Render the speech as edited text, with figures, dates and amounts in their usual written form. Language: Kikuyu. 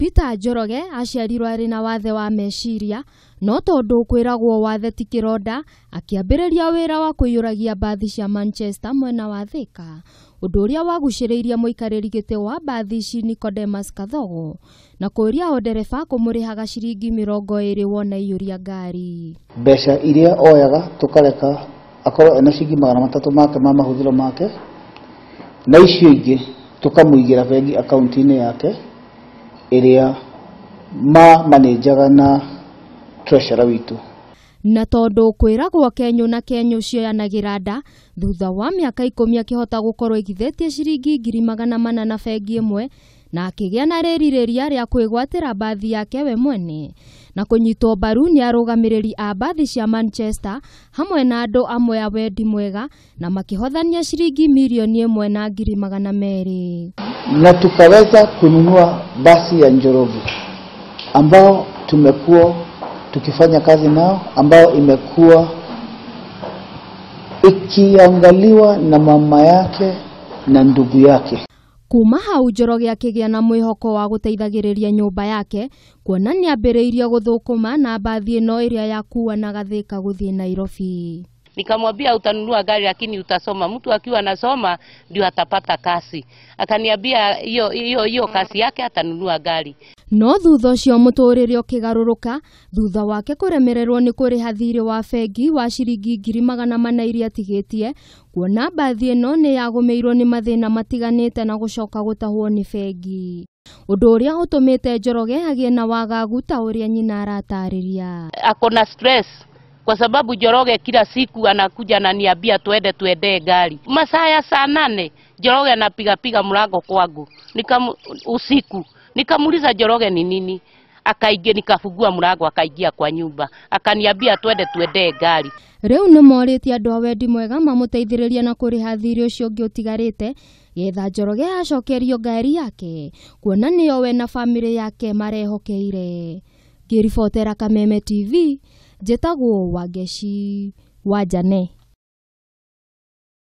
Peter Njoroge aciarirwo arĩ na wathe wa meciria, no tondũ kwĩragwo wathe ti kĩronda, akĩambĩrĩria wĩra wa kũiyũragia mbathi cia Manchester mwena wa Thika, ũndũ ũrĩa wagucĩrĩirie mũikarĩri gĩtĩ wa mbathi ici Nicodemus Kathogo na kũũria o ndereba kũmũrĩhaga ciringi 20 wona aiyũria ngari. Mbeca iria oyaga tũkareka akorwo ena ciringi 300 make ma mahũthĩro make, na icio ingĩ tũkamũigĩra bengi akaunti-inĩ yake ĩrĩa ma manenjaga na treasurer witũ. Na tondũ kwĩragwo kenyũ na kenyũ cioyanagĩra nda, thutha wa mĩaka 10 akĩhota gũkorwo aigithĩtie ciringi 400,000 na bengi ĩmwe, na akĩgĩa na rĩrirĩria rĩa kwĩgwatĩra mbathi yake we mwene, na kũnyitwo mbaru nĩ arũgamĩrĩri a mbathi cia Manchester hamwe na andũ amwe a wendi mwega, na makĩhothania ciringi 1,200,000. Na tukaweza kununua basi ya Njoroge ambao tumekuwa tukifanya kazi nao, ambao imekuwa ikiangaliwa na mama yake na ndugu yake. Kuma hau Njoroge akĩgĩa na mwĩhoko wa gũteithagĩrĩria nyũmba yake, kuona nĩambĩrĩirie gũthũkũma na mbathi ĩno ĩrĩa yakuanaga Thika gũthiĩ Nairobi. Nikamwambia utanunua gari lakini utasoma. Mtu akiwa anasoma ndio atapata kasi. Akaniambia hiyo hiyo hiyo kasi yake atanunua gari. No thutha ũcio mũtũrĩre ũkĩgarũrũka thutha wake kũremererwo nĩ kũrĩha thirĩ wa bengi wa ciringi 400,000 iria atigĩtie, kuona mbathi ĩno nĩ yagũmĩirwo nĩ mathĩna matiganĩte na gũcoka gũtahwo nĩ bengi, ũndũ ũrĩa ũtũmĩte Njoroge agĩe na wagagu ta ũrĩa nyina aratarĩria. Ako na stress kwa sababu Njoroge kila siku anakuja ananiambia tuende tuende gari. Masaa ya saa 8 Njoroge anapiga piga mlango kwangu. Usiku nikamuuliza Njoroge ni nini? Akaingia, nikafungua mlango akaingia kwa nyumba. Akaniambia twende tuende gari. Rĩu nĩ morĩtie andũ a wendi mwega mamũteithĩrĩrie na kũrĩha thirĩ ũcio ũngĩ ũtigarĩte getha Njoroge acokerio ngari yake, kuona nĩyo we na bamĩrĩ yake marehokeire. Ngĩribotera Kameme TV, njĩtagwo Wangeci wa Njane.